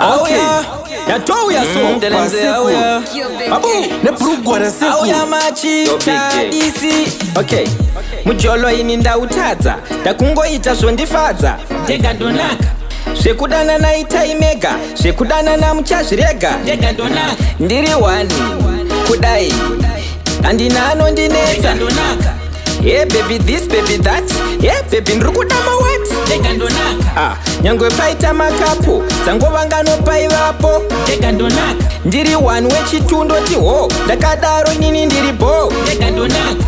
Auya, yatouya so Pasekuru. Abu, Nebhurugwa rasekuru. Auya machitadisi. Okay, mujolo ini ndautadza, ndakungoita zvondifadza. Ndega ndonaka. Zvekudanana itai mega, zvekudanana muchazvirega. Ndega ndonaka. Ndiri one kudai, handina anondinetsa. Ndega ndonaka. Hey baby this, baby that, hey baby ndiri kuda mawati. Ndega ndonaka. Ah, nyangwe paita makapu dzangova ngano paivapo. Ndega ndonaka. Ndiri one wechitundo tiho, ndakadaro inini ndiri bho. Ndega ndonaka.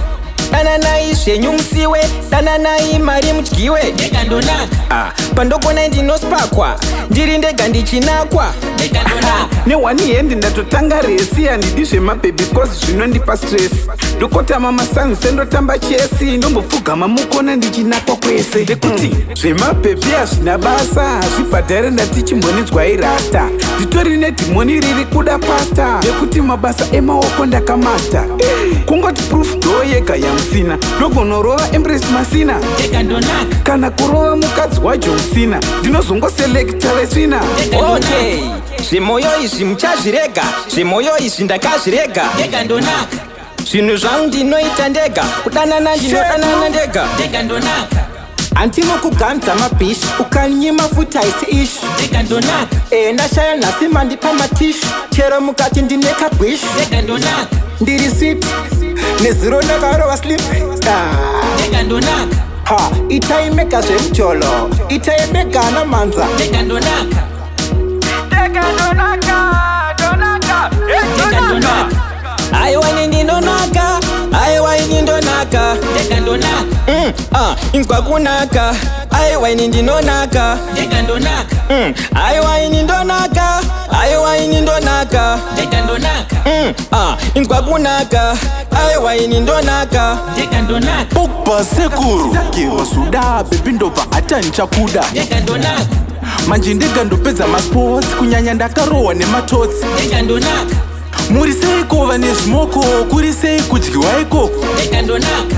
Dananai zvenyu musiwe, dananai mari mudyiwe. Ndega ndonaka. Ah, pandogona ndinospakwa, ndiri ndega ndichinakwa. Ndega ndonaka. Neone hand ndatotanga race. Handidi zvemabhebhi 'cause zvinondipa stress. Ndokotama masanzi sendotamba chess, ndombopfugama mukona ndichinakwa kwese, nekuti zvemabhebhi hazvina basa, hazvibhadhare. Ndati chimbonizwai rasta, nditori nedhimoni riri kuda pasta, nekuti mabasa emaoko ndakamasta. Kungoti proof ndo yega yamusina, ndogonorova Empress Masina. Ndega ndonaka. Kana kurova mukadzi waJohn Cena, ndinozongoselekta vetsvina. Ndega ndonaka. Okay, zvimoyo izvi muchazvirega, zvimoyo izvi ndakazvirega. Ndega ndonaka. Zvinhu zvangu ndinoita ndega, kudanana ndinodanana ndega. Ndega ndonaka. Handimo kuganza mabhishi, ukanyima futi haisi issue. Ndega ndonaka. E, ndashaya nhasi mandipa matishu, chero mukati ndine kagwishu. Ndega ndonaka. Ndiri sweet, nezuro ndakarova sleep. Ah, Ndega ndonaka. ha, itai mega zvemujolo, itai mega namanza. Ndega ndonaka. Ndega ndonaka. Aiwa ini ndinonaka, aiwa ini ndonaka. Ndega ndonaka. Ah, inzwa kunaka, aiwa ini ndinonaka. Ndega ndonaka. Aiwa ini ndonaka, aiwa ini ndonaka. Ndega ndonaka. Ah, inzwa kunaka, aiwa ini ndonaka. Ndega ndonaka. Pogba sekuru ndageva zuda, bhebhi ndobva hata ndichakuda. Ndega ndonaka. Manje ndega ndopedza masports, kunyanya ndakarohwa nematotsi. Ndega ndonaka. Muri seiko vane zvimoko? Kuri sei kudyiwa ikoko? Ndega ndonaka.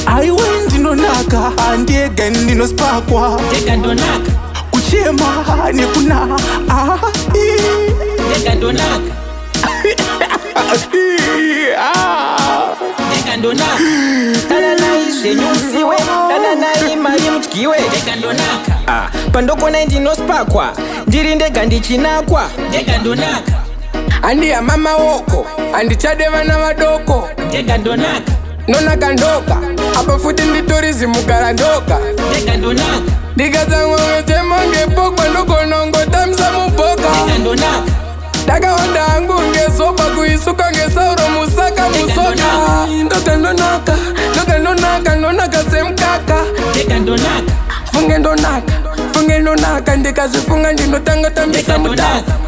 Aiwe ndinonaka, handiega ndinospakwa. Ndega ndonaka. Kuchema nekuna ah, ii, Ndega ndonaka. ii, ah. Ndega ndonaka. Dananai zvenyu musiwe, dananai mari mudyiwe. Ndega ndonaka. Ah, pandogona ndinospakwa, ndiri ndega ndichinakwa. Ndega ndonaka. Handihama maoko, handichade vana vadoko. Ndega ndonaka. Ndonaka ndoka, apa futi nditori zimugara ndoka. Ndega ndonaka. Ndikatsamwa ngechema ngepokwa, ndogonongotambisa muboka. Ndega ndonaka. Ndakawanda hangu ngesopa, kuisuka ngesauro musaka musoka. Ndoga ndonaka, ndoga ndonaka, ndonaka semukaka. Ndega ndonaka. Funge ndonaka, funge ndonaka, ndikazvifunga ndinotanga tambisa Ndega mutaka. ndonaka.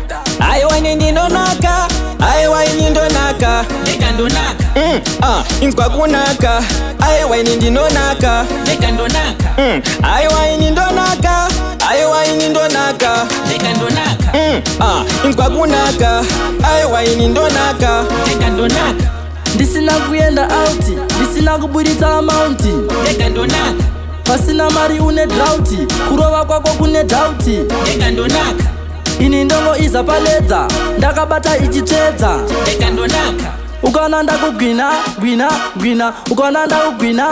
Aiwa ini ndinonaka, aiwa ini ndonaka. Ndega ndonaka. Ah, inzwa kunaka, aiwa ini ndinonaka. Ndega ndonaka. Aiwa ini ndonaka, aiwa ini ndonaka. Ndega ndonaka. Ah, inzwa kunaka, aiwa ini ndonaka. Ndega ndonaka. Ndisina kuenda out, ndisina kuburitsa amount. Ndega ndonaka. Pasina mari une drought, kurova kwako kune doubt. Ndega ndonaka. Ini ndongoiza paledza, ndakabata ichitsvedza. Ndega ndonaka. Ukaona ndakugwina gwina gwina, ukaona ndakugwina.